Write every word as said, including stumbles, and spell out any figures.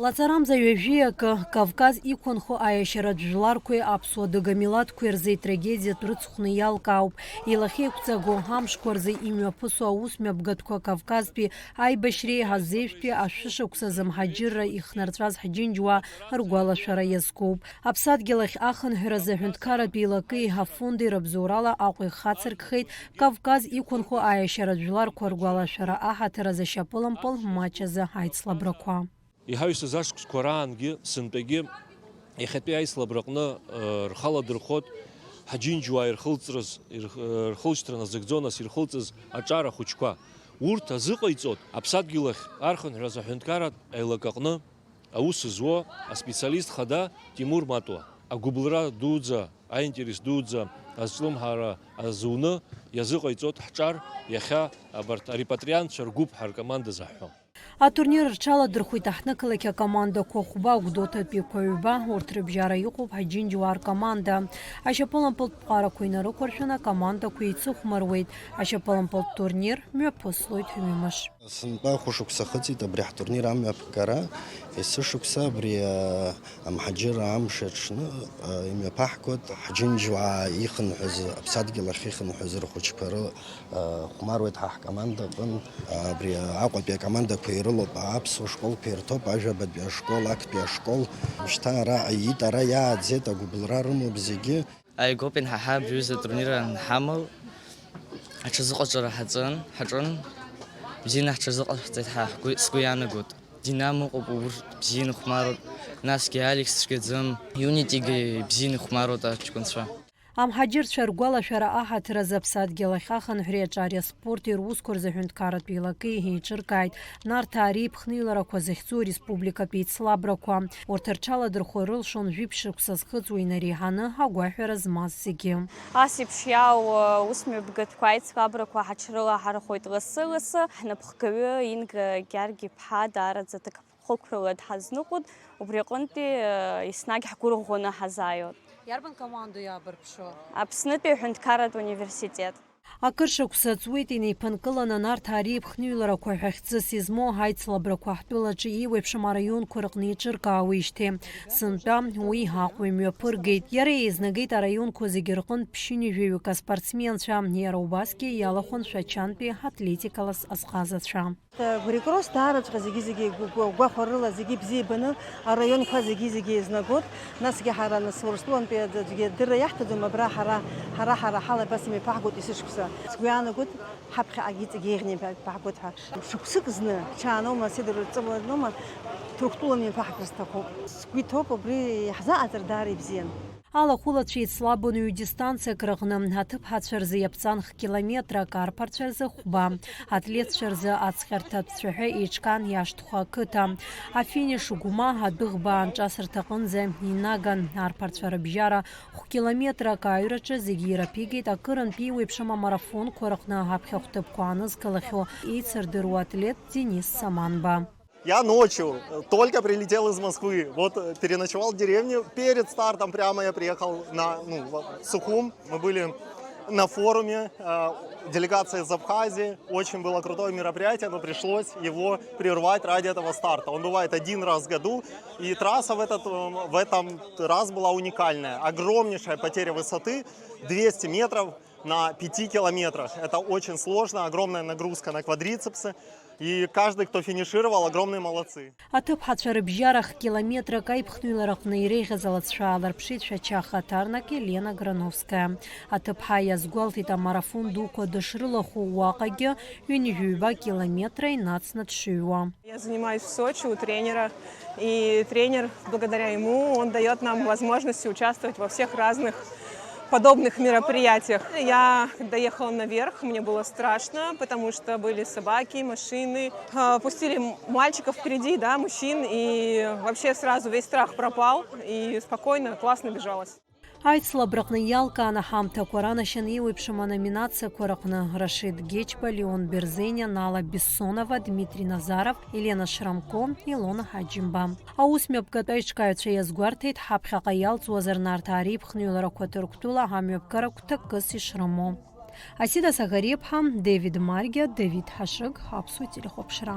Лаҵарамза ҩажәи акы, Кавказ иқәынхо аиашьаратә жәларқәеи аԥсуа дыга милаҭқәеи рзы итрагедиатә рыцхәны иалкаауп. Илахьеиқәҵаго амшқәа рзы имҩаԥысуа аусмҩаԥгатәқәа Кавказтәи аибашьреи азеижәтәи ашәышықәсазы мҳаџьырра ихнарҵәаз ҳџьынџьуаа ргәалашәара иазкуп. Аԥсадгьыл ахь ахынҳәразы аҳәынҭқарратә еилакеи афонди рыбзоурала Аҟәа ихацыркхеит Кавказ иқәынхо аиашьаратә жәларқәа ргәалашәара аҳаҭыр азы ашьапылампыл маҷ азы аицлабрақәа. Иҳаҩсыз ашықәсқәа раангьы, сынтәагьы, иахьатәи аицлабраҟны, э, рхала дырхәот, ҳаџьынџьуаа ирхылҵрыз, ирх-, э, рхылҵшьҭра назыгӡо, нас ирхылҵыз аҿар ахәыҷқәа. Урҭ азыҟаиҵот аԥсадгьыл ахь архынҳәразы аҳәынҭқарратә аилак аҟны аус зуа аспециалист хада Тимур Матуа. Агәыбылра дуӡӡа, аинтерес дуӡӡа азҿлымҳара азуны иазыҟаиҵот ҳҿар иахьа абарҭ арепатриантцәа ргәыԥ ҳаркоманда заҳҳәо. Атурнир рҽаладырхәит аҳҭнықалақь акомандақәа хәба, Гәдоуҭатәиқәа ҩба, урҭ рыбжьара иҟоуп ҳаџьынџьуаа ркоманда. Ашьапылампылтә ԥҟарақәа инарықәыршәаны акомандақәа еицыхәмаруеит. Ашьапылампылтә турнир мҩаԥыслоит ҩымш. Сынтәа хәышықәса хыҵит абри ҳтурнир амҩаԥгара. Есышықәса абри, а, амҳаџьырра амш аҽны, а, имҩаԥаҳгоит ҳџьынџьуаа ихынҳәыз, аԥсадгьыл ахь ихынҳәыз рхәыҷқәа ры-, а, хәмаруеит ҳа ҳкоманда аҟын. Абри Аҟәатәи акомандақәа ирылоуп, аԥсуа школқәа ирҭоуп, ажәабатәи ашкол, актәи ашкол. Шьҭа ара аиит, ара иааӡеит, агәыбылра рымоуп зегьы. Аигоуп инҳаҳа абри аҩыза атурнир анҳамоу, аҽазыҟаҵара ҳаҿын, ҳаҿын, бзианы ҳҽазыҟашәҵеит ҳәа ҳгәы, сгәы иаанагоит. Динамо ыҟоуп, урҭ бзианы ихәмаруеит, насгьы Алекс цәгьаӡам, Юнитигьы бзианы ихәмаруеит аҷкәынцәа. Амҳаџьырцәа ргәалашәара аҳаҭыр азы аԥсадгьыл ахь ахынҳәреи аҿари аспорти русқәа рзы аҳәынҭқарратә еилакеи еиҿыркааит Нарҭаа реиԥхныҩларақәа захьӡу ареспубликатә еицлабрақәа. Урҭ рҽаладырхәыр рылшон жәиԥшь шықәса зхыҵуа инареиҳаны агәаҳәара змаз зегьы. Ас еиԥш иаау, ус мҩаԥгатәқәа аицлабрақәа ҳаҽрылаҳархәоит лассы-лассы. Ҳнапхгаҩы Инга Гьаргь-иԥҳа даараӡа ҭакԥхықәрала дҳазныҟәоит, убри аҟынтәи, еснагь ҳгәырӷәӷәаны ҳазааиуеит. Иарбан командоу иаабырԥшуа? Аԥснытәи аҳәынҭқарратә университет. Акыр шықәса ҵуеит инеиԥынкыланы Нарҭаа реиԥхныҩларақәа ҳәа хьӡыс измоу ҳаицлабрақәа ҳтәылаҿы еиуеиԥшым араионқәа рҟны еиҿыркаауеижьҭеи. Сынтәа уи Аҟәа имҩаԥыргеит. Иара еизнагеит араионқәа зегьы рҟынтә ԥшьынҩажәаҩык аспортсменцәа, иара убасгьы иалахәын Шәачантәи атлетикала азҟазацәа. Григорос даараҵәҟьа зегьы-зегьы гәы-, гәы-, гәахәарыла зегьы бзиа ибаны араионқәа зегьы-зегьы еизнагоит. Насгьы ҳара нас Урыстәылантәи аӡәгьы адырра иаҳҭаӡом, абра ҳара, ҳара, ҳара ҳала абас имҩаԥаҳгоит есышықәса. Сгәы иаанагоит, ҳаԥхьаҟагьы иҵегь еиӷьны имҩаԥаҳгоит ҳәа. Шықәсык зны, ҽааноума, седр ҵыбланоума, Ҭырқәтәыла имҩаԥаҳгар сҭахуп. Сгәы иҭоуп, убри иаҳзааӡар даара ибзиан. Алахәылацәа еицлабон ҩ-дистанциак рыҟны, аҭыԥҳацәа рзы иаԥҵан х-километрак, арԥарцәа рзы хәба. Атлетцәа рзы ацҟьарҭатә цәаҳәа еиҿкаан Иашҭхәа ақыҭа. Афиниш Гәма адәыӷба аанҿасырҭа аҟынӡа инаган, арԥарцәа рыбжьара х-километрак аҩраҿы зегьы ираԥигеит акырынтә еиуеиԥшым амарафонқәа рыҟны аԥхьахә ҭыԥқәа аанызкылахьоу еицырдыруа атлет Денис Саманба. Я ночью, э, только прилетел из Москвы. Вот, э, переночевал в деревне. Перед стартом прямо я приехал на, ну, в Сухум. Мы были на форуме, э, делегация из Абхазии. Очень было крутое мероприятие, но пришлось его прервать ради этого старта. Он бывает один раз в году, и трасса в этот, э, в этом раз была уникальная. Огромнейшая потеря высоты, двести метров на пяти километрах. Это очень сложно, огромная нагрузка на квадрицепсы. И каждый, кто финишировал, огромные молодцы. Аҭыԥҳацәа рыбжьара х-километрак аиԥхныҩлараҟны иреиӷьыз алыҵшәа ааларԥшит Шәача ахаҭарнак Елена Грановская. Аҭыԥҳа иазгәалҭеит амарафон дуқәа дышрылахәу уаҟагьы ҩынҩажәи ҩба километра инацны дшыҩуа. Я занимаюсь в Сочи у тренера, и тренер, благодаря ему, он даёт нам возможности участвовать во всех разных подобных мероприятиях. Я, когда ехала наверх, мне было страшно, потому что были собаки, машины. А, пустили м-, мальчиков впереди, да, мужчин, и вообще сразу весь страх пропал, и спокойно, классно бежалось. Аицлабраҟны иалкааны ҳамҭақәа ранашьан еиуеиԥшым аноминациақәа рыҟны Рашид Гечба, Леон Берзениа, Нала Бессонова, Дмитрий Назаров, Елена Шрамко, Илона Ҳаџьымба. Аус мҩаԥгатә аиҿкааҩцәа иазгәарҭеит, ҳаԥхьаҟа иалҵуазар Нарҭаа реиԥхныҩларақәа Ҭырқәтәыла ҳамҩаԥгара гәҭакыс ишрымоу. Асида Саӷариаԥҳа, Девид Маргиа, Давид Ҳашыг, Аԥсуа телехәаԥшра.